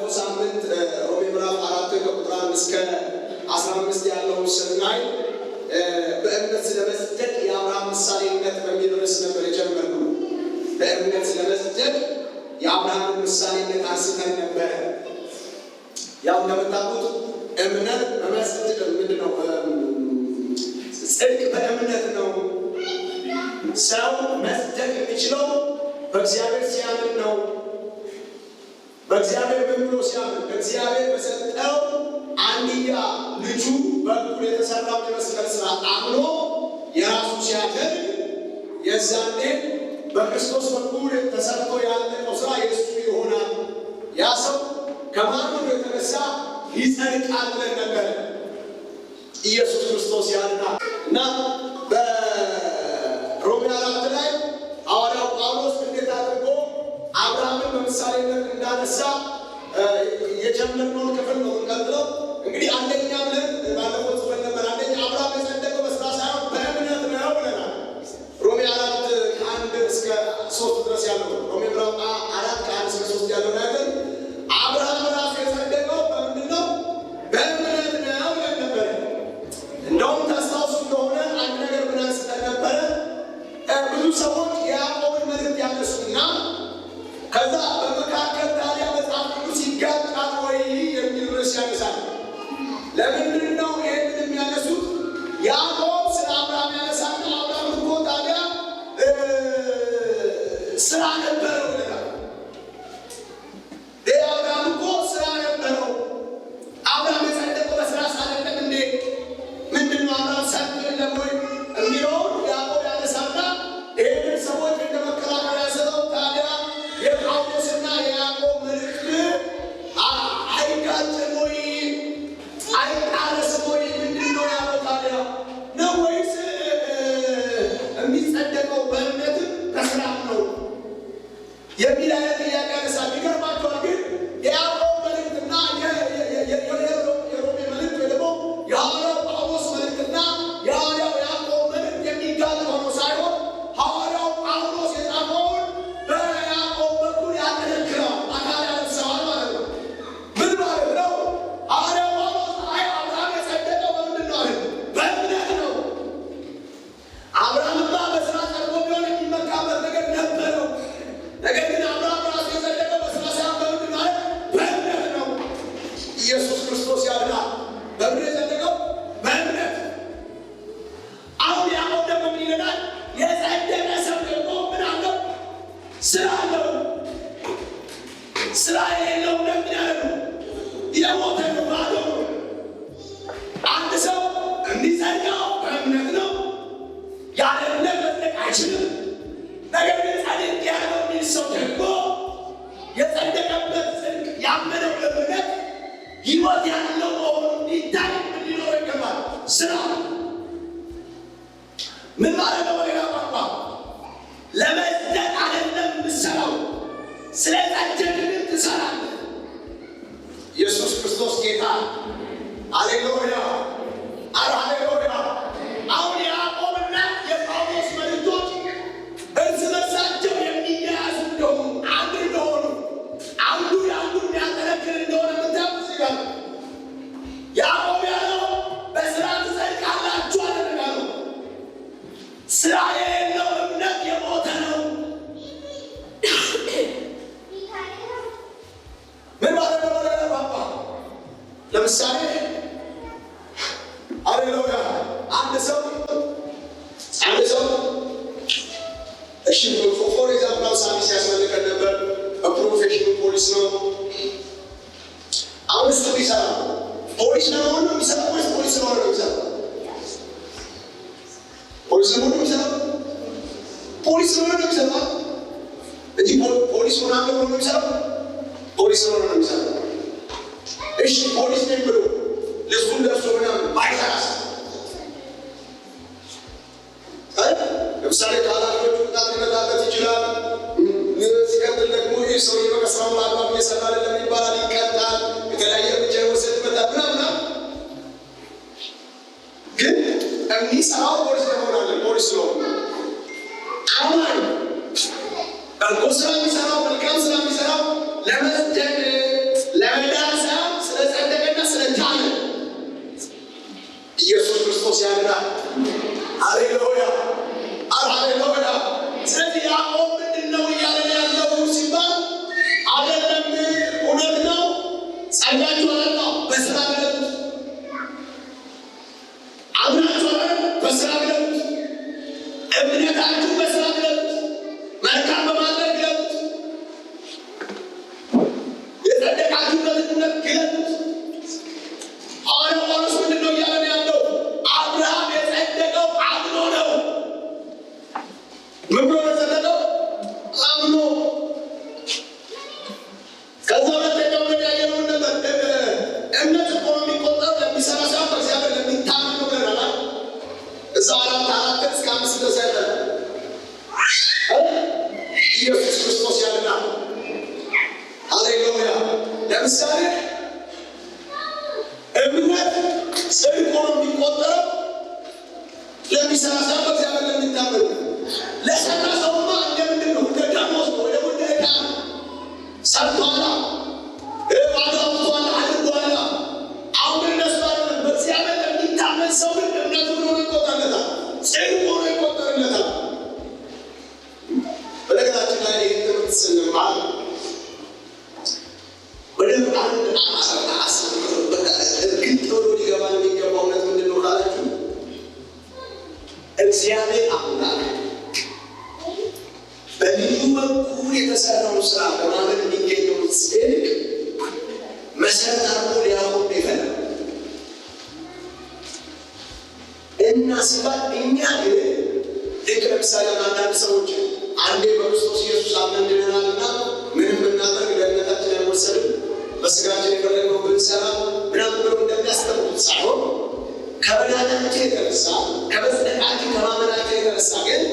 ባለፈው ሳምንት ሮሜ ምዕራፍ 4 ከቁጥር 1 እስከ 15 ያለውን ስናይ በእምነት ስለመጽደቅ የአብርሃም ምሳሌነት በሚል ርዕስ ነበር የጀመርነው። በእምነት ስለመጽደቅ የአብርሃምን ምሳሌነት አንስተን ነበረ። ያው እንደምታውቁት እምነት በመጽደቅ ምንድን ነው? ጽድቅ በእምነት ነው። ሰው መጽደቅ የሚችለው በእግዚአብሔር ሲያምን ነው። በእግዚአብሔር ምን ብሎ ሲያምን? እግዚአብሔር በሰጠው አንድያ ልጁ በኩል የተሰራውን የመስቀል ስራ አምኖ የራሱ ሲያደርግ የዛኔ በክርስቶስ በኩል ተሰርቶ ያለቀው ስራ የእሱ ይሆናል። ያ ሰው ከማመኑ የተነሳ ይጸድቃል ብለን ነበረ። ኢየሱስ ክርስቶስ ያድናል። እና በሮሜ 4 ላይ ሐዋርያው ጳውሎስ እንዴት አድርጎ አብርሃምን በምሳሌነት እንዳነሳ የጀመርነውን ክፍል ነው እንቀጥለው። እንግዲህ አንደኛ ብለን ባለፈው ጽፈን ነበር። አንደኛ አብርሃም የጸደቀው በስራ ሳይሆን በእምነት ነው ብለናል። ሮሜ 4 ከ1 እስከ 3 ድረስ ያለው፣ ሮሜ ምዕራፍ 4 ከ1 እስከ 3 ያለው ነገር አብርሃም ራሱ የጸደቀው በምንድን ነው? በእምነት ነው ብለን ነበረ። እንደውም ታስታውሱ እንደሆነ አንድ ነገር ምን አንስተን ነበረ? ብዙ ሰዎች የያዕቆብን መልእክት ያነሱና ከዛ በመካከል ታዲያ መጽሐፍ ቅዱስ ይጋጫል ወይ የሚል ርዕስ ያነሳል። ለምንድን ነው ይህንን የሚያነሱት? ያዕቆብ ስለ አብርሃም ያነሳና አብርሃም እኮ ታዲያ ስራ ነበረው ይላል። አብርሃም እኮ ስራ ነበረው። አብርሃም የጸደቀው በስራ አይደለም እንዴ? ምንድን ነው አብርሃም ሰርቶ የለም ወይ የሚለውን ያዕቆብ ያነሳና ይህንን ሰዎች እንደ መከራከሪያ ስለው ታዲያ የጳውሎስና የያዕቆብ መልእክት አይጋጭም ወይ? አይጣረስም ወይ? ምንድን ነው ያለው ታዲያ ነው ወይስ የሚጸደቀው በእምነትም በስራም ነው የሚል አይነት ጥያቄ ያነሳል። ይገርማቸዋል ግን የያዕቆብ መልእክትና የሮሜ መልእክት ወይ ደግሞ የሐዋርያው ጳውሎስ መልእክትና የሐዋርያው ያዕቆብ መልእክት የሚጋጭ ሆኖ ሳይሆን ሐዋርያው ጳውሎስ የጻፈውን በያዕቆብ በኩል ያጠነክረዋል፣ አካል ያለብሰዋል ማለት ነው። ምን ማለት ነው? ሐዋርያው ጳውሎስ አይ አብርሃም የጸደቀው በምንድን ነው አለ? በእምነት ነው። አብርሃምማ በስራ ጸድቆ ቢሆን የሚመካበት ነገር ነበረው። ነገር ግን አብርሃም ራሱ የጸደቀው በስራ ሳይሆን በምንድን ነው አለ? በእምነት ነው። ኢየሱስ ክርስቶስ ያድናል። በምን የጸደቀው? በእምነት። አሁን ያዕቆብ ደግሞ ምን ይለናል? የጸደቀ ሰው ደግሞ ምን አለው? ስራ አለው። ስራ የሌለው ምን ያለ ነው? የሞተ ነው፣ ባዶ ነው። አንድ ሰው የሚጸድቀው በእምነት ነው። ያለ እምነት መጽደቅ አይችልም። ነገር ግን ጸድቅ ያለው የሚል ሰው ደግሞ የጸደቀበት ጽድቅ ያመነው እምነት ሕይወት ያለው መሆኑ እንዲታይ ምን ሊኖረው ይገባል? ስራ። ምን ማለት ነው? በሌላ ቋንቋ ለመጽደቅ አይደለም የምትሰራው፣ ስለ ጸደቅ ግን ትሰራለህ። ኢየሱስ ክርስቶስ ጌታ። ሃሌሉያ! አረ ሃሌሉያ! አሁን የያዕቆብና የጳውሎስ መልእክቶች እርስ በርሳቸው የሚያያዙ እንደሆኑ፣ አንድ እንደሆኑ፣ አንዱ የአንዱ የሚያጠነክር እንደሆነ የምታዩት እዚህ ጋር ነው። ያዕቆብ ያለው በስራ ትጸድቃላችሁ አይደለም ያለው። ስራ የሌለው እምነት የሞተ ነው። ምን ማለት ነው? በሌላ ቋንቋ ለምሳሌ፣ ሃሌሉያ፣ አንድ ሰው እሺ for example ሳሚ ሲያስመልከን ነበር። በ profession ኑ ፖሊስ ነው። አሁን እሱ ቢሰራ ፖሊስ ለመሆን ነው የሚሰራው ወይስ ፖሊስ ስለሆነ ነው የሚሰራው? ፖሊስ ለመሆን ነው የሚሰራው። ፖሊስ ስለሆነ ነው የሚሰራው እንጂ ፖሊስ ሆናለሁ ብሎ ነው የሚሰራው? ፖሊስ ስለሆነ ነው የሚሰራው። እሺ ፖሊስ ነኝ ብሎ ልብሱን ለብሶ ምናምን ባይሰራስ? ለምሳሌ ከኃላፊዎቹ ቅጣት ሊመጣበት ይችላል። ሲቀጥል ደግሞ ይህ ሰውዬ በቃ ስራውን በአግባብ እየሰራ አይደለም ይባላል፣ ይቀጣል፣ የተለያየ እርምጃ ይወሰድበታል ምናምን። ግን የሚሰራው ፖሊስ ለመሆን አለ፣ ፖሊስ ስለሆነ። አማኝ በጎ ስራ የሚሰራው፣ መልካም ስራ የሚሰራው ለመጽደቅ ክርስቶስ ያድናል። ሃሌሉያ ሃሌሉያ። ስለዚህ ያዕቆብ ምንድን ነው እያለን ያለው ሲባል አይደለም፣ እውነት ነው። ጸጋችሁ አለና በስራ ግለጡት፣ አምናችሁ አለ በስራ ግለጡት፣ እምነታችሁ በስራ ግለጡት፣ መልካም በማድረግ ግለጡት፣ የጸደቃችሁበትን እምነት ግለጡት። ሐዋርያው ጳውሎስ ምንድን ነው እያለን ያለው? አብርሃም የጸደቀው አምኖ ነው። ምን ብሎ ነው የጸደቀው? አምኖ። ከዛ ሁለተኛው ምን ያየነው ነበር? እምነት እኮ ነው የሚቆጠረው ለሚሰራ ሳይሆን በእግዚአብሔር ለሚታመን ነው ብለናል። እዛው 4:4 እስከ 5 ድረስ ያለ ኢየሱስ ክርስቶስ ያድናል። ሃሌሉያ። ለምሳሌ እምነት ጽድቅ ሆኖ የሚቆጠረው ለሚሰራ ሳይሆን በእግዚአብሔር ለሚታመን ነው። ለሰራ ሰውማ እንደምንድን ነው? እንደ ደሞዝ ነው፣ ወይ ደግሞ እንደ ዕዳ ነው። ሰርቷላ፣ ዋጋ አውጥቷል፣ አድርጓላ። አሁን ግን እነሱ አይደለም። በእግዚአብሔር ለሚታመን ሰው ግን እምነቱ ምን ሆኖ ይቆጠርለታል? ጽድቅ ሆኖ ይቆጠርለታል። በነገራችን ላይ ይህን ትምህርት ስንማር በደንብ አንድ እርግጥ ብሎ ሊገባን የሚገባው እውነት ምንድን ነው ካላችሁ፣ እግዚአብሔር አምላክ በልዩ በኩል የተሰራውን ስራ በማመን የሚገኘውን ጽድቅ መሰረት አድርጎ ሊያቆም ይፈልጋል እና ሲባል እኛ ግን ልክ ለምሳሌ አንዳንድ ሰዎች አንዴ በክርስቶስ ኢየሱስ አምነን ድነናልና ምንም ብናደርግ ደህንነታችን አይወሰድም፣ በስጋችን የፈለግነው ብንሰራ ምናምን ብለው እንደሚያስተምሩት ሳይሆን ከመዳናችን የተነሳ ከመጽደቃችን ከማመናችን የተነሳ ግን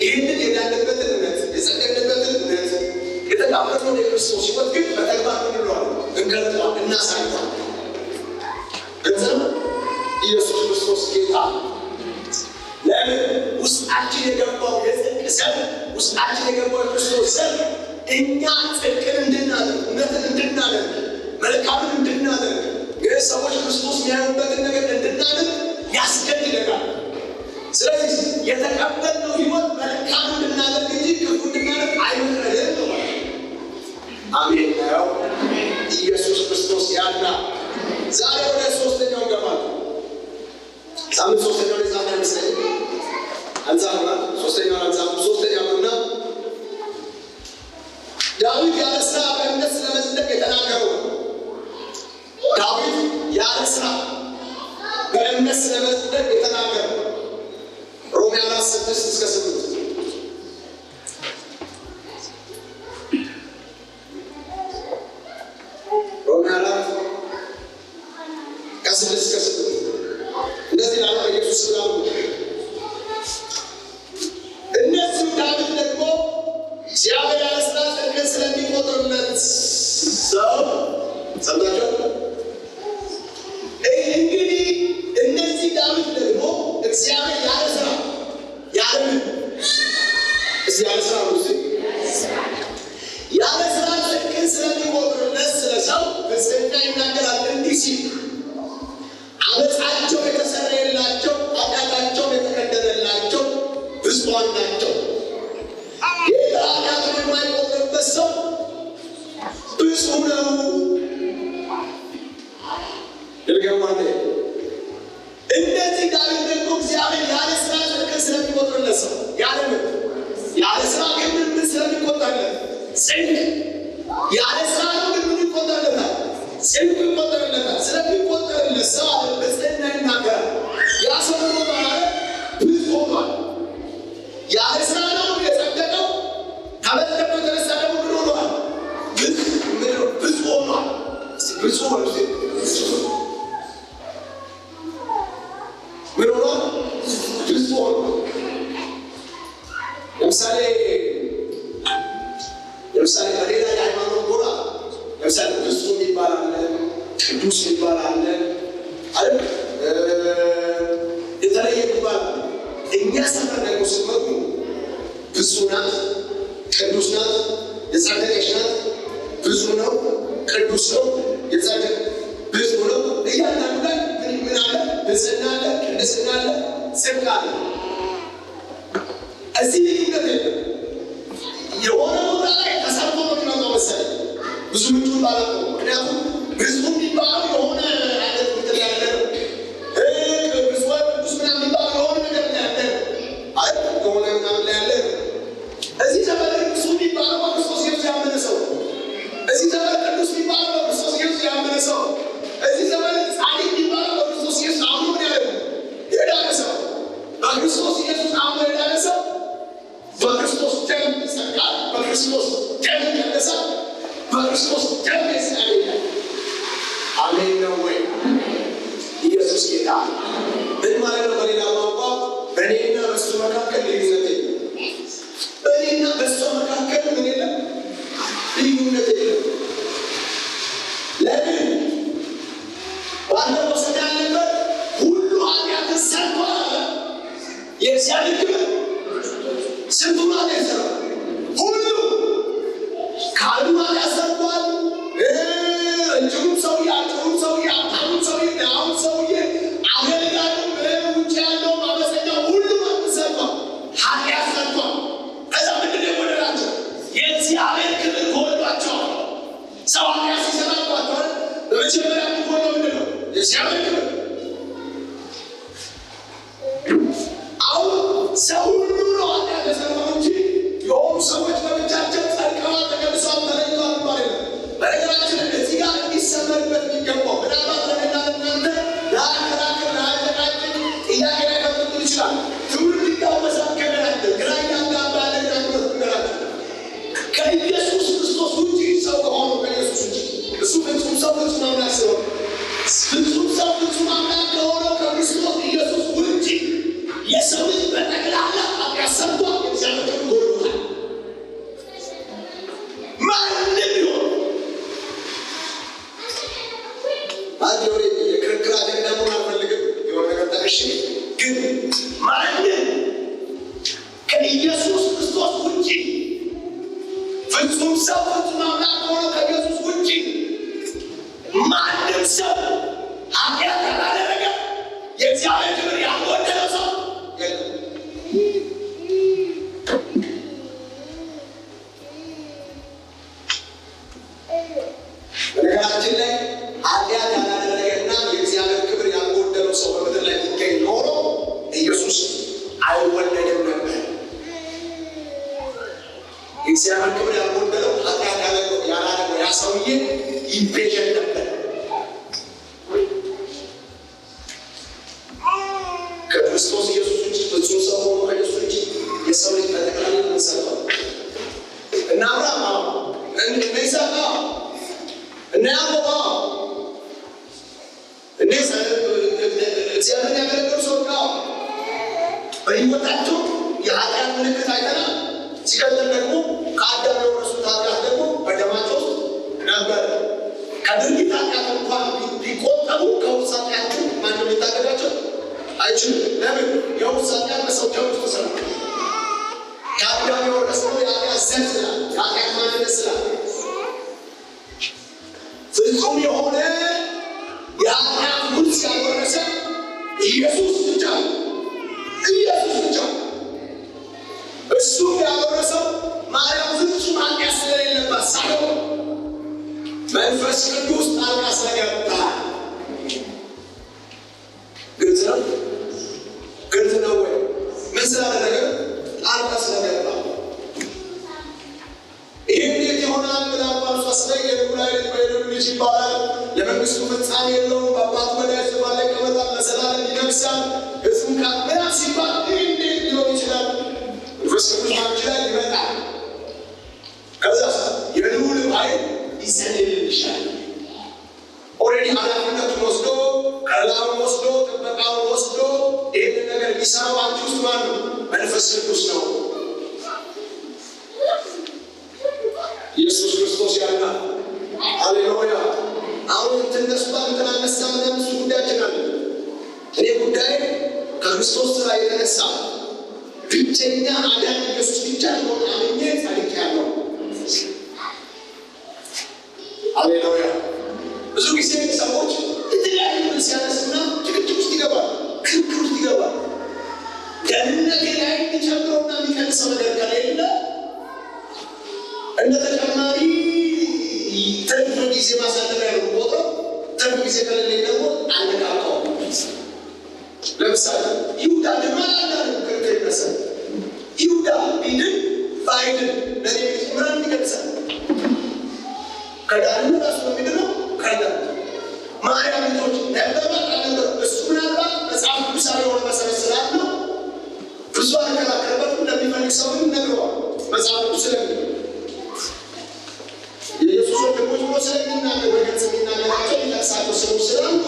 ይህንን የዳንበትን እምነት የጸደቅንበትን እምነት የተካፈልነውን የክርስቶስ ሕይወት ግን በተግባር ምን እንለዋለን? እንገልጠዋለን፣ እናሳየዋለን። ግልጽ ነው። ኢየሱስ ክርስቶስ ጌታ። ለምን ውስጣችን የገባው የጽድቅ ዘር፣ ውስጣችን የገባው የክርስቶስ ዘር እኛ ጽድቅን እንድናደርግ፣ እውነትን እንድናደርግ፣ መልካምን እንድናደርግ፣ ሰዎች ክርስቶስ የሚያዩበትን ነገር እንድናደርግ ያስገድደናል። ስለዚህ የተቀበልነው ሕይወት መልካም እንድናደርግ እንጂ ክፉ እንድናደርግ አይመክረንም ነው ማለት። አሜን ነው። ኢየሱስ ክርስቶስ ያድናል። ዛሬ ወደ ሶስተኛው እንገባለን። ሳምንት ሶስተኛውን የጻፍን አይመስለኝም። አልጻፍም። ሶስተኛውን አልጻፍም። ሶስተኛው ነውና ዳዊት ያለ ስራ በእምነት ስለመጽደቅ የተናገረው ነው። ዳዊት ያለ ስራ በእምነት ስለመጽደቅ የተናገረው ሮሜ 4:6 እስከ 8። ሮሜ 4 ከ6 እስከ 8 እንደዚህ ላለ በኢየሱስ ስም ላሉ እነዚሁ ዳዊት ደግሞ እግዚአብሔር ያለ ስራ ጽድቅን ስለሚቆጥርለት ሰው ሰምታችኋል። እንግዲህ እነዚህ ዳዊት ደግሞ እግዚአብሔር ያለ ስራ ያለ ምን እስኪ ያለ ስራ ነው እስኪ ያለ ስራ ጽድቅን ስለሚቆጥርለት ስለ ሰው ብጽዕና ይናገራል እንዲህ ሲል ዓመፃቸው የተሰረየላቸው ኃጢአታቸውም የተከደነላቸው ብፁዓን ናቸው። ጌታ ኃጢአቱን የማይቆጥርበት ሰው ብፁዕ ነው። ልድገም። እንደዚህ ዳዊት ደግሞ እግዚአብሔር ያለ ስራ ጽድቅን ስለሚቆጥርለት ሰው ያለ ምን ያለ ስራ ግን ምን ስለሚቆጠርለት ጽድቅ ያለ ስራ ነው ግን ምን ይቆጠርለታል? ጽድቁ ይቆጠርለታል። ስለሚቆጠርለት ሰው አለ ብጽዕና ይናገራል። ያ ሰው ምን ሆኗል አለ? ብፁዕ ሆኗል። ያለ ስራ ነው የጸደቀው። ከመጽደቁ የተነሳ ደግሞ ምን ሆኗል? ብፁዕ ሆኗል። ብፁዕ ሆኗል። ምን ሆኗል? ብፁዕ ሆኗል። ለምሳሌ በሌላ የሃይማኖት ጎራ ለምሳሌ ብፁዕ የሚባል አለ፣ ቅዱስ የሚባል አለ አይደል? የተለየ የሚባል አለ። እኛ ሰፈር ደግሞ ስትመጡ ብፁዕ ናት፣ ቅዱስ ናት፣ የጸደቀች ናት፣ ብፁዕ ነው፣ ቅዱስ ነው፣ የጸደቀ ብፁዕ ነው። እያንዳንዱ ላይ ምን አለ? ንጽህና አለ፣ ቅድስና አለ፣ ጽድቅ አለ። እዚህ ልዩነት የለም። የሆነ ቦታ ላይ ተሰርቶ ነው የሚመጣው መሰለኝ፣ ብዙ ምንጩን ባላውቀው። ምክንያቱም ብፁዕ የሚባለው የሆነ አይነት እንትን ያለ ነው። ብፁዕ ቅዱስ ምናምን የሚባለው የሆነ ነገር ላይ ያለ ነው አይደል? የሆነ ምናምን ላይ ያለ ነው። እዚህ ዘመን ብፁዕ የሚባለው በክርስቶስ ኢየሱስ ያመነ ሰው፣ እዚህ ዘመን ቅዱስ የሚባለው በክርስቶስ ኢየሱስ ያመነ ሰው፣ እዚህ ዘመን ጻድቅ የሚባለው በክርስቶስ ኢየሱስ አምኖ ምን ያለ የዳነ ሰው፣ በክርስቶስ ኢየሱስ አምኖ የዳነ ሰው በክርስቶስ ደም ይጸድቃል፣ በክርስቶስ ደም ይቀደሳል፣ በክርስቶስ ደም ያገኛል። አሜን ነው ወይ? ኢየሱስ ጌታ። ምን ማለት ነው? በሌላ ቋንቋ በእኔና በእሱ መካከል ልዩነት የለም። በእኔና በእሱ መካከል ምን የለም? ልዩነት የለም። ለምን? ባለፈው ስናይ ነበር፣ ሁሉ ኃጢአትን ሰርቷል አለ። የእግዚአብሔር ክብር ስንቱ ኃጢአት የሰራው? ሁሉ ካህኑ ኃጢአት ሰርቷል። ረጅሙም ሰውዬ፣ አጭሩም ሰውዬ፣ ሀብታሙም ሰውዬ፣ ድሃውም ሰውዬ፣ አገልጋዩም፣ ውጭ ያለውም፣ አመፀኛው፣ ሁሉም ሰርቷል፣ ኃጢአት ሰርቷል። ከዛ ምንድን ነው የጎደላቸው? የእግዚአብሔር ክብር ጎድሏቸዋል። ሰው ኃጢአት ሲሰራ ቋቸዋል። በመጀመሪያ የሚጎድለው ምንድን ነው? የእግዚአብሔር ክብር። አሁን ሰው ሁሉ ነው ኃጢአት የሰራው እንጂ የሆኑ ሰዎች በብቻቸው ጸድቀዋል፣ ተቀድሰዋል፣ ተለይተዋል የሚባል የለም። በነገራችን እዚህ ጋር እንዲሰመርበት የሚገባው ምናልባት ለእኔና ለእናንተ ለአከራከር፣ ለአጨቃጭቅ ጥያቄ ላይ ከፍትል ይችላል። ትውልድ እያወዛገበ ያለ፣ ግራ እያጋባ ያለ ግን አንድ እውነት ልንገራችሁ። ከኢየሱስ ክርስቶስ ውጭ ሰው ከሆነው ከኢየሱስ ውጭ፣ እሱ ፍጹም ሰው ፍጹም አምላክ ስለሆነ፣ ፍጹም ሰው ፍጹም አምላክ ከሆነው ከክርስቶስ ኢየሱስ ውጭ የሰው ልጅ በጠቅላላ ኃጢአት ሰርቷል፣ የእግዚአብሔር ክብር ጎድሎታል። ማንም ቢሆን አንድ የሆነ የክርክር አጀንዳ መሆን አልፈልግም። የሆነ ነገር ጠቅሼ ግን ማንም ከኢየሱስ ክርስቶስ ውጭ፣ ፍጹም ሰው ፍጹም አምላክ ከሆነው ከኢየሱስ ውጭ ማንም ሰው ኃጢአት ያላደረገ፣ የእግዚአብሔር ክብር ያልጎደለው ሰው የለም። በነገራችን ላይ ኃጢአት ያላደረገና የእግዚአብሔር ክብር ያልጎደለው ሰው በምድር ላይ ቢገኝ ኖሮ ኢየሱስ አይወለድም ነበር። የእግዚአብሔር ክብር ያልጎደለው፣ ኃጢአት ያላደረገው ያ ሰውዬ ይቤዠን ነበር። ከክርስቶስ ኢየሱስ ውጭ፣ ፍጹም ሰው ሆኖ ከኢየሱስ ውጭ የሰው ልጅ በጠቅላላ ምን ሰርቷል? እነ አብርሃም አዎ፣ እነ ይስሐቅ አዎ፣ እነ ያዕቆብ አዎ፣ እነ እግዚአብሔርን ያገለገሉ ሰዎች አዎ፣ በሕይወታቸው የኃጢአት ምልክት አይተናል። ሲቀጥል ደግሞ ከአዳም የወረሱት ኃጢአት ደግሞ በደማቸው ውስጥ ነበር። ከድርጊት ኃጢአት እንኳን ቢቆጠቡ ከውርስ ኃጢአት ግን ማንም ሊታደጋቸው አይችልም። ለምን? የውርስ ኃጢአት በሰው ደም ውስጥ ስላለ፣ ከአዳም የወረስነው የኃጢአት ዘር ስላለ፣ የኃጢአት ማንነት ስላለ፣ ፍጹም የሆነ የኃጢአት ውርስ ያልወረሰ ኢየሱስ ብቻ ነው። ኢየሱስ ብቻ። እሱ ያወረሰው ማርያም ፍጹም ኃጢአት ስለሌለባት ሳይሆን መንፈስ ቅዱስ ጣልቃ ስለገባ። ግልጽ ነው፣ ግልጽ ነው ወይ? ምን ስላደረገ? ጣልቃ ስለገባ። ይህ እንዴት ይሆናል ብላ እንኳን እሷ ስትጠይቅ የልዑል ኃይል በልዑል ልጅ ይባላል፣ ለመንግስቱ ፍጻሜ የለውም፣ በአባቱ በዳዊት ዙፋን ላይ ይቀመጣል፣ ለዘላለም ይነግሣል፣ ህዝቡን ምናምን ሲባል ይህ እንዴት ሊሆን ይችላል? መንፈስ ቅዱስ በአንቺ ላይ ይመጣል፣ ከዛ የልዑል ኃይል ይጸልልልሻል። Already ኃላፊነቱን ወስዶ፣ ከለላውን ወስዶ፣ ጥበቃውን ወስዶ ይህንን ነገር የሚሰራው አንቺ ውስጥ ማን ነው? መንፈስ ቅዱስ ነው። ኢየሱስ ክርስቶስ ያድናል። ሃሌሉያ። አሁን እንትን ነስቷል፣ እንትን አነሳ ምናምን እሱ ጉዳያችን አለ። እኔ ጉዳይ ከክርስቶስ ስራ የተነሳ ብቸኛ አዳኝ ኢየሱስ ብቻ እንደሆነ አምኜ ጸድቄያለሁ። ሃሌሉያ። ብዙ ጊዜ ሰዎች የተለያዩ ምን ሲያነሱና ጭቅጭቅ ውስጥ ይገባል። በእምነቴ ላይ የሚጨምረውና የሚቀንሰው ነገር ከሌለ እንደ ተጨማሪ ትርፍ ጊዜ ማሳለፊያ ነው የምቆጥረው። ትርፍ ጊዜ ከሌለኝ ደግሞ አልነካካውም። ለምሳሌ ይሁዳ ድኗል አልዳንም ክርክር ይነሳል። ይሁዳ ቢድን ባይድን ለእኔ የሚጨምራል ይቀንሳል? ከዳን ራሱ ነው የሚድነው። ካልዳን ማርያም ልጆች ነበሯት አልነበረም? እሱ ምናልባት መጽሐፍ ቅዱሳዊ የሆነ መሰረት ስላለው ብዙ አልከራከርበትም። ለሚፈልግ ሰው ግን ነግረዋል። መጽሐፍ ቅዱስ ስለሚል የኢየሱስ ወንድሞች ብሎ ስለሚናገር በግልጽ የሚናገራቸው የሚጠቅሳቸው ሰዎች ስላሉ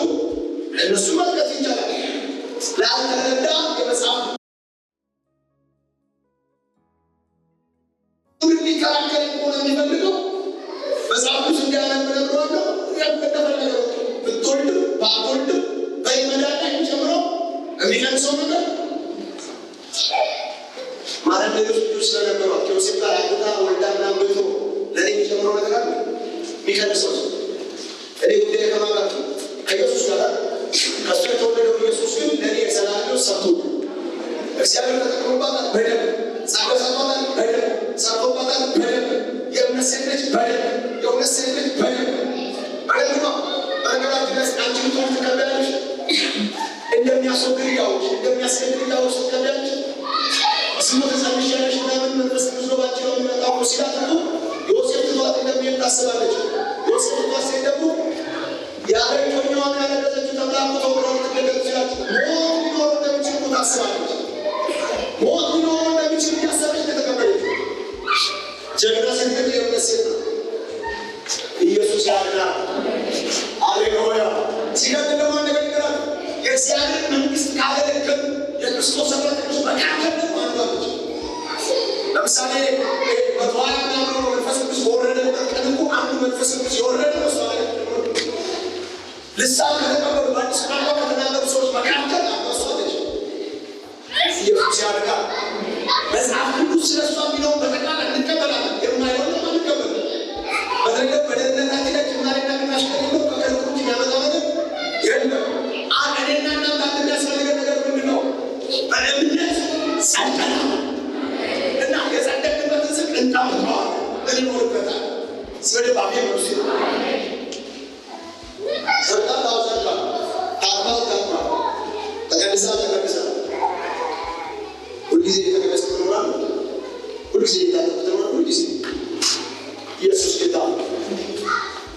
እነሱ መጥቀስ ይቻላል። ላልተረዳ የመጽሐፍ ሊከራከር ከሆነ የሚፈልገው መጽሐፍ ቅዱስ እንዲያነብ እነግረዋለሁ። እንደፈለገ ብትወልድም ባትወልድም በመዳን ላይ የሚጨምረው የሚቀንሰው ነገር ማለት ሌሎች ልጆች ስለነበሯት ከዮሴፍ ጋር አግብታ ወልዳ ምናምን ብትኖር ለእኔ የሚጨምረው ነገር አለ? የሚቀንሰው? እኔ ጉዳይ ከማን ጋር ነው? ከኢየሱስ ጋር። ከእሱ የተወለደው ኢየሱስ ግን ለእኔ የዘላለም ሕይወት ሰጥቶኛል። እግዚአብሔር ተጠቅሞባታል በደንብ፣ ጸጋ ሰጥቷታል በደንብ፣ ሰርቶባታል በደንብ። የእምነት ሴት ነች በደንብ፣ የእውነት ሴት ነች በደንብ፣ በደንብ ነው። በነገራችን ላይ አንቺ ብትሆን ትከብዳለሽ። እንደሚያስወግድ እያወቅሽ፣ እንደሚያስገድል እያወቅሽ ትከብዳለሽ። ዝም ተጸንሻለሽ ምናምን መንፈስ ቅዱስ ነው ባንቺ ነው የሚመጣው እኮ ሲላት እኮ ዮሴፍ ትቷት እንደሚሄድ ታስባለች። ዮሴፍ ትቷት ሲሄድ ደግሞ ያለ እጮኛዋን ያረገዘችው ተብላ እኮ ተወግራ ልትገደል ትችላለች። ሞት ሊኖረው እንደሚችል እኮ ታስባለች። ሞት ሊኖረው እንደሚችል እያሰበች ነው የተቀበለችው። ጀግና ሴት ግን የእምነት ሴት ናት። ኢየሱስ ያድናል። አሌሉያ። ሲቀጥል ደግሞ አንድ ነገር ይነግራል። የእግዚአብሔር መንግስት ካገለገሉ የክርስቶስ ሰራተኞች መካከል ደግሞ አንዷ ነች። ለምሳሌ 120 ምናምን ሆኖ መንፈስ ቅዱስ በወረደበት ቀን እኮ አንዱ መንፈስ ቅዱስ የወረደው እሷ ላይ ነው። ልሳን ከተቀበሉ፣ በአዲስ ቋንቋ ከተናገሩ ሰዎች መካከል አንዷ እሷ ነች። ኢየሱስ ያድናል። መጽሐፍ ቅዱስ ስለ እሷ የሚለውን በጠቅላላ እንቀበላለን፣ የማይሆን ደግሞ አንቀበልም። በተለይ ደግሞ በደህንነታችን ላይ ጭማሪና ቅናሽ ከሌለው ከክርክር ውጭ የሚያመጣው ነገር የለም። እኔና እናንተ አንድ የሚያስፈልገን ነገር ምንድን ነው? በእምነት ጸድቀናል እና የጸደቅንበትን ጽድቅ እንጠብቀዋለን፣ እንኖርበታለን። ስለ አሜን በሉ እስኪ። ጸድቃል፣ አዎ ጸድቃል። ታጥባል፣ ታጥባል። ተቀድሳ፣ ተቀድሳ። ሁልጊዜ እየተቀደስክ ትኖራለህ። ሁልጊዜ እየታጠብክ ትኖራለህ። ሁልጊዜ ኢየሱስ ጌታ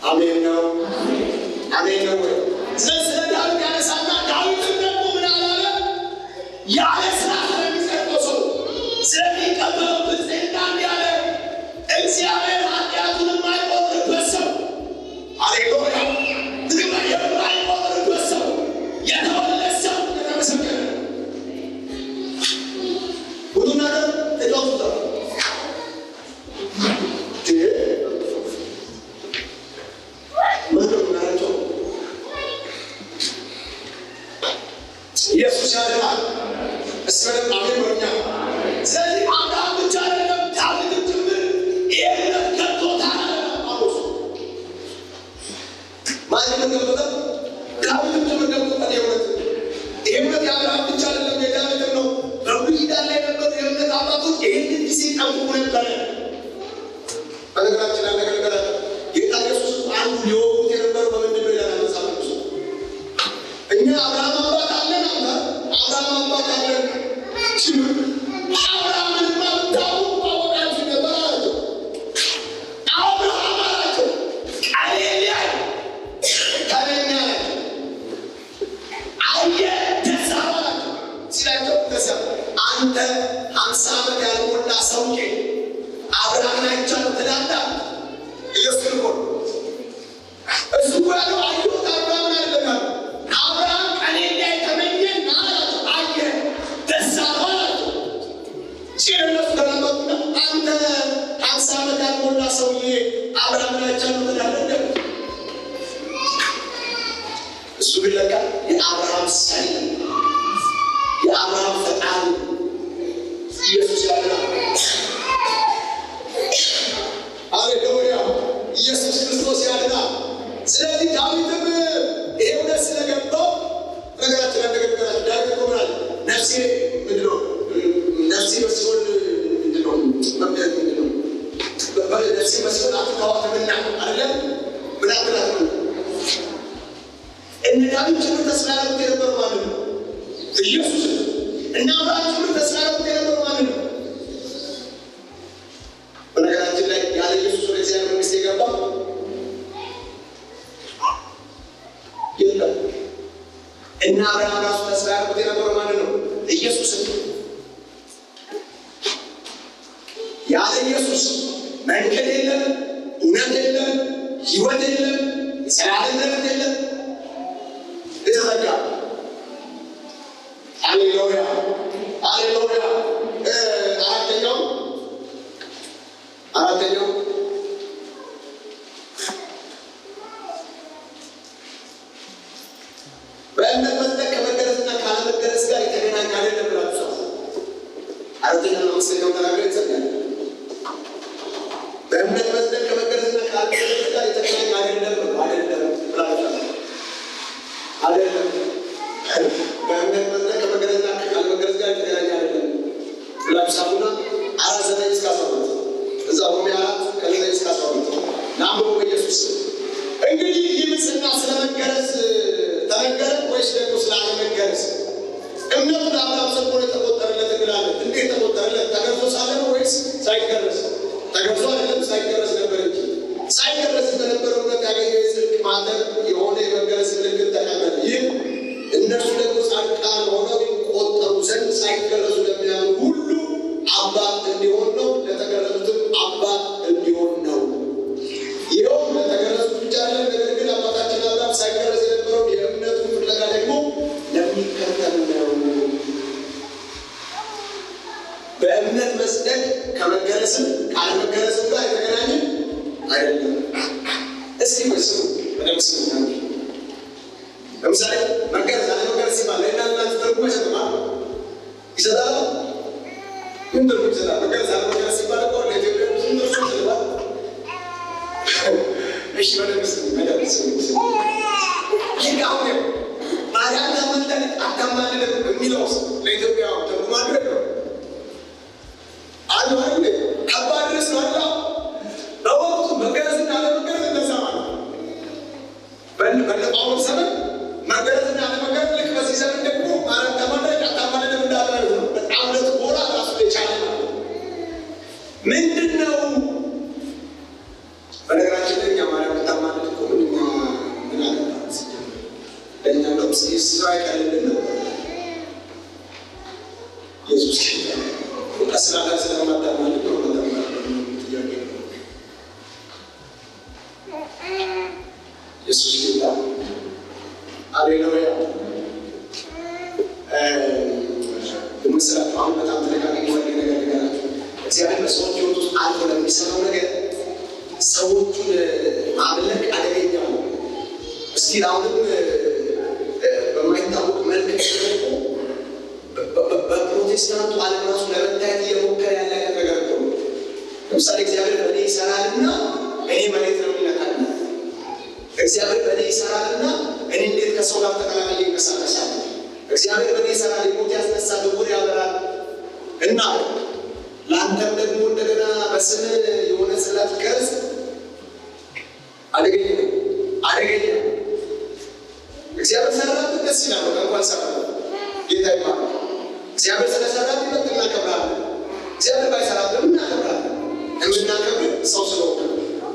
አሜን ነው። አሜን ነው ወይ? ስለዚህ ስለ ዳዊት ያነሳና ዳዊትም ደግሞ ምን አላለ? ያለ ስራ ስለሚጸድቀው ሰው ስለሚቀበለው ብጽዕና እንዲህ አለ፣ እግዚአብሔር ኃጢአቱን የማይቆጥርበት ሰው፣ ሃሌሉያ፣ የማይቆጥርበት ሰው፣ የተወለደ ሰው የተመሰገነ ነው። ውጡና ተጫወቱ። ምንድን ነው የምናደርገው? ኢየሱስ ያድናል። እስኪ በደንብ አሜን በሉኛ። ስለዚህ አብርሃም ብቻ አይደለም ዳዊትም ጭምር ይሄ እምነት ገብቶታል አለ ጳውሎስ። ማን እምነት ገብቶታል? ዳዊትም ጭምር ገብቶታል። ይሄ እውነት፣ ይሄ እምነት የአብርሃም ብቻ አይደለም የዳዊትም ነው። በብሉይ ኪዳን ላይ የነበሩ የእምነት አባቶች ይህንን ጊዜ ይጠብቁ ነበረ። በነገራችን ላይ ነገር ነገር ጌታ ኢየሱስ አንዱ ሊወጉት የነበረው በምንድን ነው ይላል መጽሐፍ ቅዱስ። እኛ አብርሃም አባት አለን አለ፣ አብርሃም አባት አለን ሲሉ አብርሃምንማ ብታውቁ ባወቃችሁ ነበር አላቸው። አብርሃም አላቸው ቀኔን ሊያይ ተመኘ አላቸው። አየ፣ ደስ አለው አላቸው። ሲላቸው ደስ አለው። አንተ 50 ዓመት ያልሞላ ሰውዬ አብርሃምን አይቻለሁ ትላለህ? ኢየሱስ እኮ ነው። እሱ እኮ ያለው አየሁት አብርሃምን አይደለም ያለው። አብርሃም ቀኔን ሊያይ ተመኘና አላቸው። አየ፣ ደስ አለው አላቸው። ሲል እነሱ ገለመጡና አንተ 50 ዓመት ያልሞላ ሰውዬ አብርሃምን አይቻለሁ ትላለህ እንደ? እሱ ግን ለካ የአብርሃም ሰሪ፣ የአብርሃም ፈጣሪ ኢየሱስ ያድናል። ሃሌሉያ! ኢየሱስ ክርስቶስ ያድናል። ስለዚህ ዳዊትም ይሄ እውነት ስለገባው ነገራችን አንድ ነገር ነገራችን ዳዊት እኮ ምን አለ? ነፍሴ ምንድን ነው? እነ ዳዊት ጭምር ተስፋ ያደረጉት የነበረው ማንን ነው? ኢየሱስ። እነ አብርሃም ጭምር ተስፋ ያደረጉት የነበረው ማንን ነው? በነገራችን ላይ ያለ ኢየሱስ ወደ እግዚአብሔር መንግሥት የገባ የለም። እነ አብርሃም ራሱ ተስፋ ያደረጉት የነበረው ማንን ነው? ኢየሱስን። ያለ ኢየሱስ መንገድ የለም፣ እውነት የለም፣ ሕይወት የለም፣ የዘላለም ረፍት የለም። የተዘጋ። ሃሌሉያ፣ ሃሌሉያ። አራተኛው በእምነት መጽደቅ ከመገረዝና ካለመገረዝ ጋር የተገናኘ አይደለም ብላችሁ ጻፉ። አራተኛው አምስተኛው ተናግረን ይዘጋል። በእምነት መጽደቅ ከመገረዝና ካለመገረዝ ጋር የተገናኘ አይደለም አይደለም ብላችሁ አይደለም። በእምነት መጽደቅ ከመገረዝና ካለመገረዝ ጋር የተገናኘ አይደለም ብላችሁ ጻፉና 4:9-12፣ እዛ ሮሜ 4:9-12 ናንብቡ በኢየሱስ። እንግዲህ ይህ ብፅዕና ስለመገረዝ ተነገረ ወይስ ደግሞ ስላለመገረዝ? እምነቱ ለአብርሃም ጽድቅ ሆኖ የተቆጠረለት እንላለን። እንዴት ተቆጠረለት? ተገርዞ ሳለ ነው ወይስ ሳይገረዝ? ተገርዞ አይደለም፣ ሳይገረዝ ነበር እንጂ። ሳይገረዝ በነበረው እምነት ያገኘው የጽድቅ ማተብ የሆነ የመገረዝ ምልክት ተቀበለ። ይህ እነርሱ ደግሞ ጻድቃን ሆነው ይቆጠሩ ዘንድ ሳይገረዙ ለሚያምኑ ሁሉ አባት እንዲሆን ነው፣ ለተገረዙትም አባት እንዲሆን ነው። ይኸውም ለተገረዙት ብቻ አይደለም፣ ነገር ግን አባታችን አብርሃም ሳይገረዝ የነበረውን የእምነቱን ፍለጋ ደግሞ ለሚከተሉ ነው። በእምነት መጽደቅ ከመገረዝም ካለመገረዝም ጋር የተገናኘ አይደለም። እስቲ ቆይ ስሙ፣ በደንብ ስሙ። ለምሳሌ መገረዝ አለመገረዝ ሲባል ለእናንተ ትርጉም አይሰጥም አይደል? ይሰጣል? ምን ትርጉም ይሰጣል? መገረዝ አለመገረዝ ሲባል እኮ ለኢትዮጵያ ብዙ ትርጉም ይሰጣል። እሺ፣ በደንብ ስሙ፣ በደንብ ስሙ፣ ስሙ። ልክ አሁን ይኸው ማርያም ታማልዳለች አታማልድም የሚለው ለኢትዮጵያ ትርጉም አለው የለውም? አሉ አይደል? ከባድ ርዕስ ነው አይደል? በወቅቱ መገረዝና አለመገረዝ እንደዛ ማለት ነው። በነ ጳውሎስ ዘመን መገረዝና አለመገረዝ፣ ልክ በዚህ ዘመን ደግሞ ማርያም ታማልዳለች አታማልድም እንዳለ ማለት ነው። በጣም ሁለት ጎራ ራሱ የቻለ ነው። ምንድን ነው? በነገራችን ላይ እኛ ማርያም ብታማልድ እኮ ምን እኛ ምን አገባን? ሲጀመር ለእኛ እንደውም ስራ ይቀልልን ነበር። ኢየሱስ ጌታ ነው። በቃ ስለማታማልድ ነው በታማልድ ጥያቄ ነው። ኢየሱስ ጌታ፣ ሃሌሉያ። ምስላችሁ አሁን በጣም ተደጋጋሚ የሆነ ነገር ልንገራችሁ። እግዚአብሔር በሰዎች ሕይወት ውስጥ አልፎ ለሚሰራው ነገር ሰዎቹን ማምለክ አደገኛ ነው። እስቲ አሁንም በማይታወቅ መልክ ደግሞ በፕሮቴስታንቱ ዓለም ራሱ ለመታየት እየሞከረ ያለ አይነት ነገር እኮ ነው። ለምሳሌ እግዚአብሔር በእኔ ይሰራልና እኔ መሬት ነው ይነካል። እግዚአብሔር በእኔ ይሰራልና እኔ እንዴት ከሰው ጋር ተቀላቅዬ ይንቀሳቀሳለሁ? እግዚአብሔር በእኔ ይሰራል፣ የሞት ያስነሳል፣ ዕውር ያበራል እና ለአንተም ደግሞ እንደገና በስም የሆነ ጽላት ይቀረጽ። አደገኛ ነው፣ አደገኛ። እግዚአብሔር ሰራብን ደስ ይላል። በቃ እንኳን ሰራብን፣ ጌታ ይባረክ። እግዚአብሔር ስለሰራብን መጥ እናከብራለን። እግዚአብሔር ባይሰራብን እናከብራለን። የምናከብር ሰው ስለሆነ፣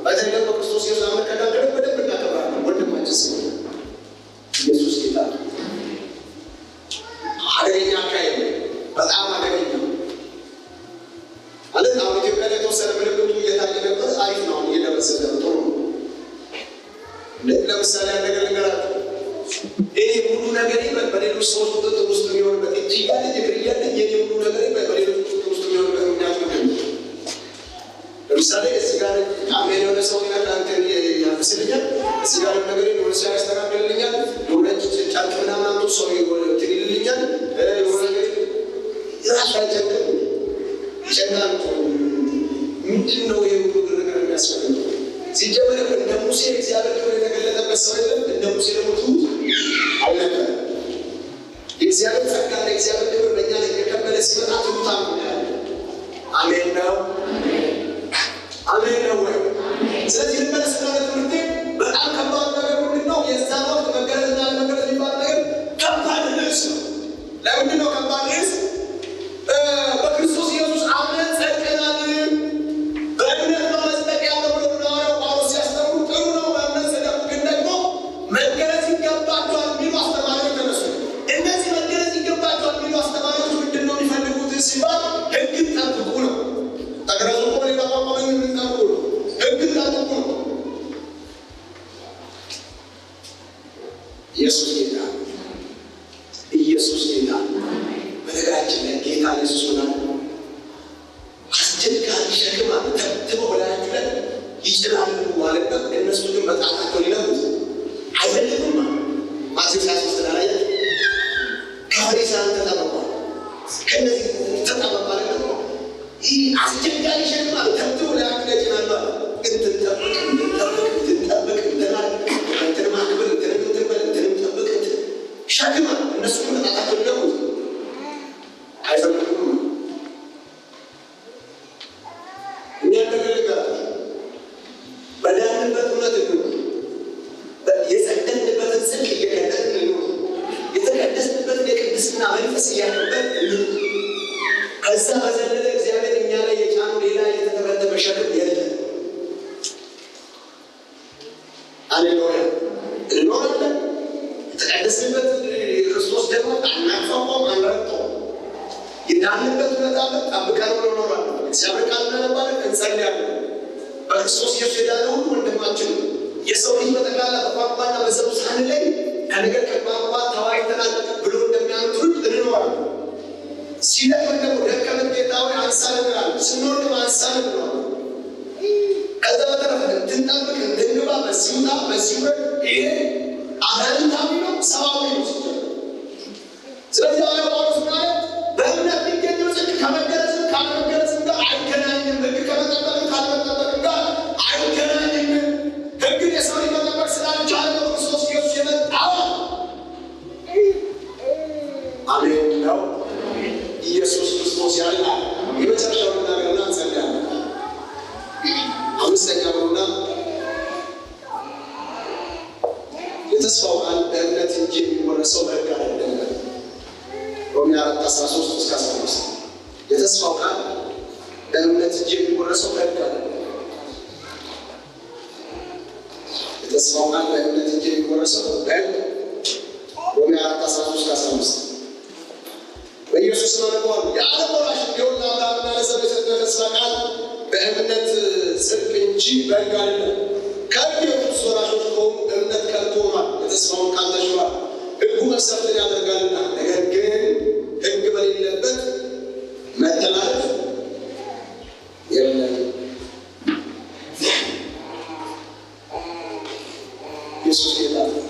በተለይ ደግሞ ክርስቶስ ኢየሱስ አምነን ከዳን በደንብ እናከብራለን ወንድማችን ስለሆነ። ኢየሱስ ጌታ ነው። አደገኛ አካሄድ ነው። በጣም አደገኛ ማለት አሁን ኢትዮጵያ ላይ የተወሰነ ምልክቱ እየታየ ነበር። አሪፍ ነው። አሁን እየደበዘዘ ነው። ጥሩ ነው። ለምሳሌ አንድ ነገር ልንገራችሁ። እኔ ሙሉ ነገሬ በሌሎች ሰዎች ቁጥጥር ውስጥ የሚሆንበት፣ እጅ እያለኝ እግር እያለኝ የኔ ሙሉ ነገሬ በሌሎች ቁጥጥር ውስጥ የሚሆንበት ምክንያት ምንድን ነው? ለምሳሌ እዚህ ጋር አሜን የሆነ ሰው ይነካ እንትን ያፍስልኛል። እዚህ ጋር ነገር የሆነ ሰው ያስተካክልልኛል። የሆነ ጨርቅ ምናምን አምጥቶ ሰው የሆነ እንትን ይልልኛል። የሆነ ነገር ራሱ አይጨንቅም። ይጨንቃል እኮ። ምንድን ነው ይሄ ሁሉ ነገር የሚያስፈልገው? ሲጀመር እንደ ሙሴ እግዚአብሔር ክብር የተገለጠበት ሰው የለም። እንደ ሙሴ ደግሞ ትሁት አልነበረም። የእግዚአብሔር ጸጋና የእግዚአብሔር ክብር በእኛ ላይ የከበደ ሲመጣ ትሁታን እንሆናለን። አሜን ነው፣ አሜን ነው ወይ? ስለዚህ ልመለስና ለትምህርቴ፣ በጣም ከባድ ነገር ምንድን ነው? የዛን ወቅት መገረዝና አለመገረዝ ለምንድን ነው ከባድ ርዕስ? በክርስቶስ ኢየሱስ አምነን ጸድቀናል፣ በእምነት ነው መጽደቅ ያለው ብሎ ሐዋርያው ጳውሎስ ሲያስተምሩ ጥሩ ነው፣ በእምነት ጽደቁ፣ ግን ደግሞ መገረዝ ይገባቸዋል የሚሉ አስተማሪዎች ተነሱ። እነዚህ መገረዝ ይገባቸዋል የሚሉ አስተማሪዎች ምንድን ነው የሚፈልጉት ሲባል ሕግን ጠብቁ ነው። ተገረዙ እኮ ሌላ ቋንቋ ምን ጠብቁ ነው? ሕግን ጠብቁ ነው። ኢየሱስ ጌታ፣ ኢየሱስ ጌታ። በነገራችን ላይ ጌታ ኢየሱስ ሆና አስቸጋሪ ሸክም ተብትበው በላያችሁ ላይ ይጭናሉ አለና እነሱ ግን በጣታቸው ሊነኩት አይፈልጉም። ማቴዎስ 23 ላይ አላያችሁ? ከፈሪሳውያን ተጠበቋል፣ ከእነዚህ ተጠበቋል። ይህ አስቸጋሪ ሸክም አለ ተብትበው በላያችሁ ላይ ይጭናሉ አለ። እንትን ጠብቅ፣ እንትን ጠብቅ፣ እንትን ጠብቅ፣ እንትን አድርግ፣ እንትን ማክበር፣ እንትን እንትን በል፣ እንትንም ጠብቅ፣ እንትን ሸክም አለ። እነሱ ግን በጣታቸው ሊነኩት አይፈልጉም። እኛ እንደገለጋችሁ በዳንበት እውነት እንኑር። የጸደቅንበትን ጽድቅ እየገለጥን እንኑር። የተቀደስንበትን የቅድስና መንፈስ እያከበርን እንኑር። ከዛ በዘለለ እግዚአብሔር እኛ ላይ የጫነው ሌላ የተተበተበ ሸክም የለም። አሌሉያ። እንኖራለን። የተቀደስንበት የክርስቶስ ደግሞ አናቋቋም፣ አንረግጠውም። የዳንበት እውነት አለ፣ ጠብቀን እንኖራለን። እግዚአብሔር ቃል እናነባለን፣ እንጸልያለን። በክርስቶስ ኢየሱስ የዳነ ሁሉ ወንድማችን ነው። የሰው ልጅ በጠቅላላ በቋንቋና በዘሩ ሳንለይ ከነገር ከቋንቋ ተዋይተናል ብሎ እንደሚያምን ትውልድ እንኖራለን። ሲደክመን ደግሞ ደከመን ጌታ ሆይ አንሳን እንላለን። ስንወድቅም አንሳን እንለዋለን። ከዛ በተረፈ እንትን ጠብቅ፣ እንትን ግባ፣ በዚህ ውጣ፣ በዚህ ውረድ፣ ይሄ አጋንንታዊ ነው፣ ሰብአዊ ነው ሲጀመር። ስለዚህ ሐዋርያው ጳውሎስ ምን አለ? በእምነት የሚገኘው ጽድቅ ከመገረዝም ካለመገረዝም ጋር አይገናኝም። ሕግ ከመጠበቅም ካለመጠበቅም ጋር አይገናኝም። ሕግን የሰው ልጅ መጠበቅ ስላልቻለ ነው ክርስቶስ ኢየሱስ የመጣው። አሜን ነው። ኢየሱስ ክርስቶስ ያድናል። የመጨረሻውን እናገርና እንጸልያለን። አምስተኛ ነውና የተስፋው ቃል በእምነት እንጂ የሚወረሰው በሕግ አይደለም። ሮሜ 4:13 እስከ 15 የተስፋው ቃል በእምነት እንጂ የሚወረሰው በሕግ አይደለም። የተስፋው ቃል በእምነት እንጂ የሚወረሰው በሕግ ሮሜ 4:13 እስከ 15 በኢየሱስ አነበዋለሁ። የዓለም ወራሽ እንዲሆን ለአብርሃምና ለዘሩ የሰጠው የተስፋ ቃል በእምነት ጽድቅ እንጂ በሕግ አይደለም። ከሕግ የወጡት ወራሾች ከሆኑ እምነት ከንቱ ሆኗል፣ የተስፋውን ቃል ተሽሯል። ሕጉ መቅሰፍትን ያደርጋልና፣ ነገር ግን ሕግ በሌለበት መተላለፍ የለም። ኢየሱስ ጌታ ነው።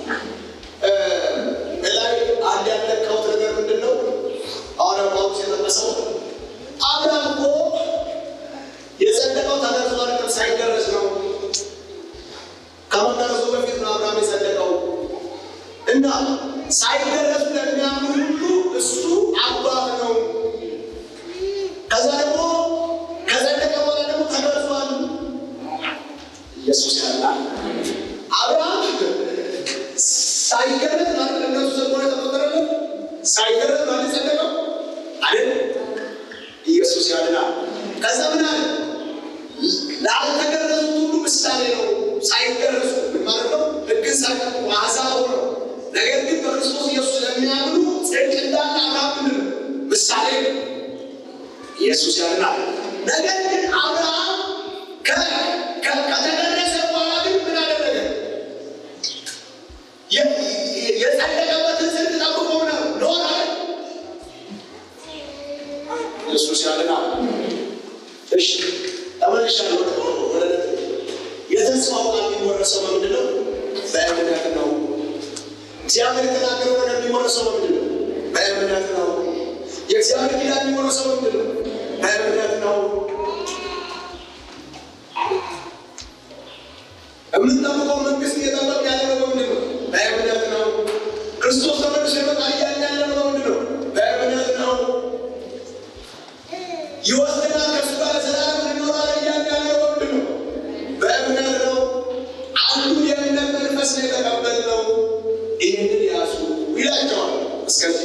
እላይ አንድ ያልነካሁት ነገር ምንድን ነው? ሐዋርያው ጳውሎስ የጠቀሰው አብርሃም እኮ የጸደቀው ተገርዞ አይደለም፣ ሳይገረዝ ነው። ከመገረዙ በፊት ነው አብርሃም የጸደቀው እና ሳይገረዙ ለሚያምኑ ሁሉ እሱ አባት ነው። ከዛ ደግሞ ከጸደቀ በኋላ ደግሞ ተገርዟል። ኢየሱስ ያድናል። አብርሃም ሳይገረዝ ማለት እነሱ ዘንድ ሆነ የተቆጠረለት ሳይገረዝ ማለት የጸደቀው አይደል? ኢየሱስ ያድናል። ከዛ ምን አለ? ላልተገረዙት ሁሉ ምሳሌ ነው። ሳይገረዙ ምን ማለት ነው? ሕግን ሳይጠብቁ አሕዛብ ሆነው ነገር ግን በክርስቶስ ኢየሱስ ለሚያምኑ ጽድቅ እንዳለ አብርሃም ምንድን ነው? ምሳሌ ነው። ኢየሱስ ያድናል። ነገር ግን አብርሃም ከተገረዘ በኋላ ግን ምን አደረገ? የጸደቀበትን ጽድቅ ጠብቆ ነው ኖረ። ኢየሱስ ያድናል። እሺ ተመልሻለሁ ወደ ነጥብ። የተስፋው ቃል የሚወረሰው በምንድን ነው? በእምነት ነው። እግዚአብሔር የተናገረው ነገር የሚወረሰው በምንድን ነው? በእምነት ነው። የእግዚአብሔር ኪዳን የሚወረሰው በምንድን ነው? በእምነት ነው። የምንጠብቀው መንግስት እየጠበቅ ያለ ነው በምንድን ነው? በእምነት ነው። ክርስቶስ ተመልሶ ይመጣል እያልን ያለ ነው በምንድን ነው? በእምነት ነው። ይወስደናል ከእሱ ጋር ለዘላለም እንኖራለን እያልን ያለ ነው በምንድን ነው? በእምነት ነው። አንዱ የእምነት መንፈስ ነው የተቀበልነው። ይህንን ያዙ ይላቸዋል። እስከዛ